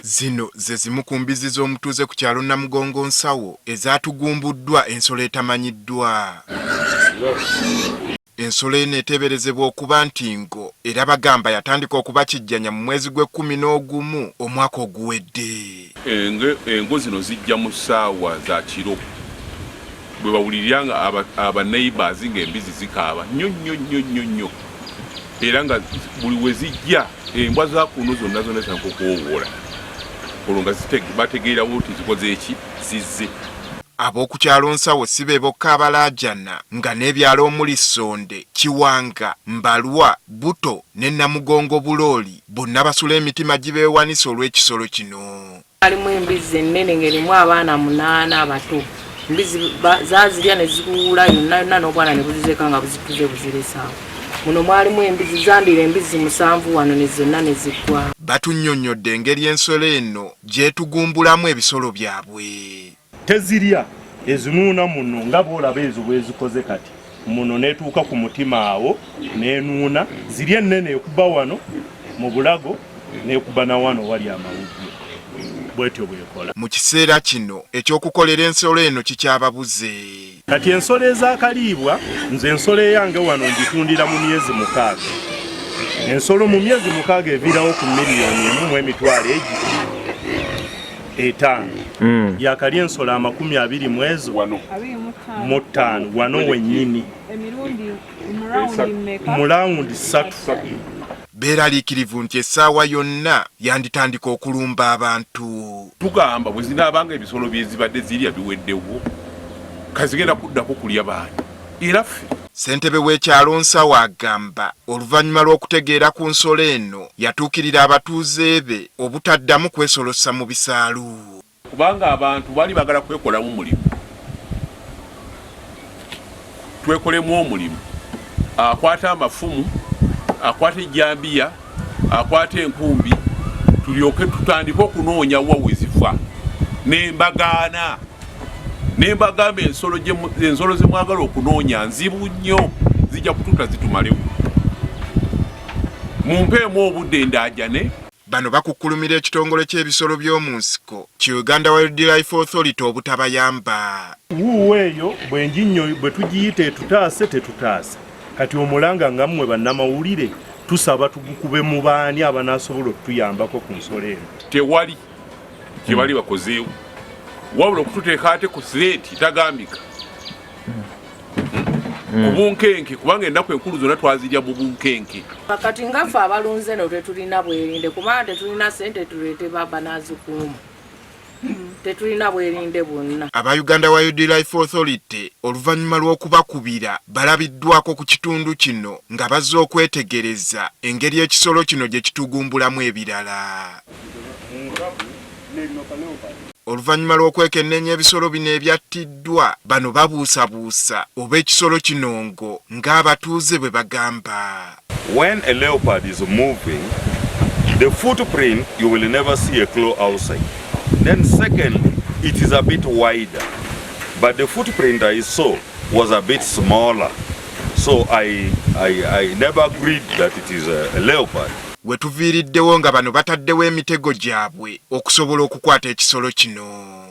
Zino ze zimu ku mbizzi z'omutuuze ku kyalo Namugongo Nsawo ezaatugumbuddwa ensolo etamanyiddwa. Ensolo eno eteeberezebwa okuba nti ngo era bagamba yatandika okubakijjanya mu mwezi gw'ekkumi n'ogumu omwaka oguwedde. Engo zino zijja mu ssaawa za kiro bwe bawulirira nga aba neighbors nga embizi zikaaba nnyo nnyo nnyo nnyo nnyo era nga buli we zijja embwa za kuno zonna zonna zitandika okuwowoola olwo nga bategeerawo nti zikoze eki zizze. Ab'oku kyalo Nsawo si be bokka abalaajana nga n'ebyalo omuli Ssonde, Kiwanga, Mbalwa, Buto ne Namugongo Bulooli bonna basula emitima gibeewanise olw'ekisolo kino. Alimu embizzi ennene ng'erimu abaana munaana abato. Embizzi zaazirya ne zikuwuula yonna yonna n'obwana ne buzizeka nga buzituze buziresaawo. Muno mwalimu embizzi zandiira embizzi musanvu wano ne zonna ne ziggwawo. Batunnyonnyodde engeri ensolo eno gy'etugumbulamu ebisolo byabwe. Tezirya ezinuuna muno nga bw'olaba ezo bwezikoze kati muno n'etuuka ku mutima awo n'enuuna ziri ennene ekuba wano mu bulago n'ekuba na wano wali amawuggwe bwetyo bwekola. Mu kiseera kino eky'okukolera ensolo eno kikyababuze. Kati ensolo ezakaliibwa nze ensolo eyange wano ngitundira mu myezi mukaaga. Ensolo mu myezi mukaaga eviirawo ku miliyoni emu mu emitwalo egi etaano. Yakalya ensolo 25 mu ezo mu ttaano wano wennyini mu lawundi ssatu. Beeraliikirivu nti essaawa yonna yanditandika okulumba abantu. Tugamba bwe zinaabanga ebisolo bye zibadde zirya biweddewo, kazigenda kuddako kulya baani era ffe. Ssentebe w'ekyalo Nsawo agamba oluvannyuma lw'okutegeera ku nsolo eno yatuukirira abatuuze be obutaddamu kwesolossa mu bisaalu. Kubanga abantu baali baagala kwekolamu mulimu, twekolemu omulimu. Akwata amafumu, akwata ejjambiya, akwata enkumbi, tulyoke tutandike okunoonya wa we ziva. Ne mbagaana, ne mbagamba ensolo ze mwagala okunoonya nzibu nnyo, zijja kututa zitumalewo. Mumpeemu obudde ndaajane. Bano bakukkulumira ekitongole ky'ebisolo by'omu nsiko ki Uganda Wildlife Authority obutabayamba. Wuuwo eyo bwe njinnyo bwe tugiyita etutaase tetutaasa. Kati omulanga nga mmwe bannamawulire tusaba tugukube mu baani abanaasobola okutuyambako ku nsolo eno. Tewali kye bali bakozeewo wabula okututeeka ate ku threat tagambika ku bunkenke kubanga ennaku enkulu zonna twazirya mu bunkenke. Kati nga ffe abalunzi eno tetulina bwerinde kubanga tetulina ssente tuleete baba n'azikuuma, tetulina bwerinde bwonna. Aba Uganda Wildlife Authority oluvannyuma lw'okubakubira balabiddwako ku kitundu kino nga bazze okwetegereza engeri ekisolo kino gye kitugumbulamu ebirala. Oluvannyuma lw'okwekenneenya ebisolo bino ebyattiddwa, bano babuusabuusa oba ekisolo kino ngo ng'abatuuze bwe bagamba. When a leopard is moving, the footprint, you will never see a claw outside. Then secondly, it is a bit wider. But the footprint I saw was a bit smaller. So I never agreed that it is a leopard. We tuviiriddewo nga bano bataddewo emitego gyabwe okusobola okukwata ekisolo kino.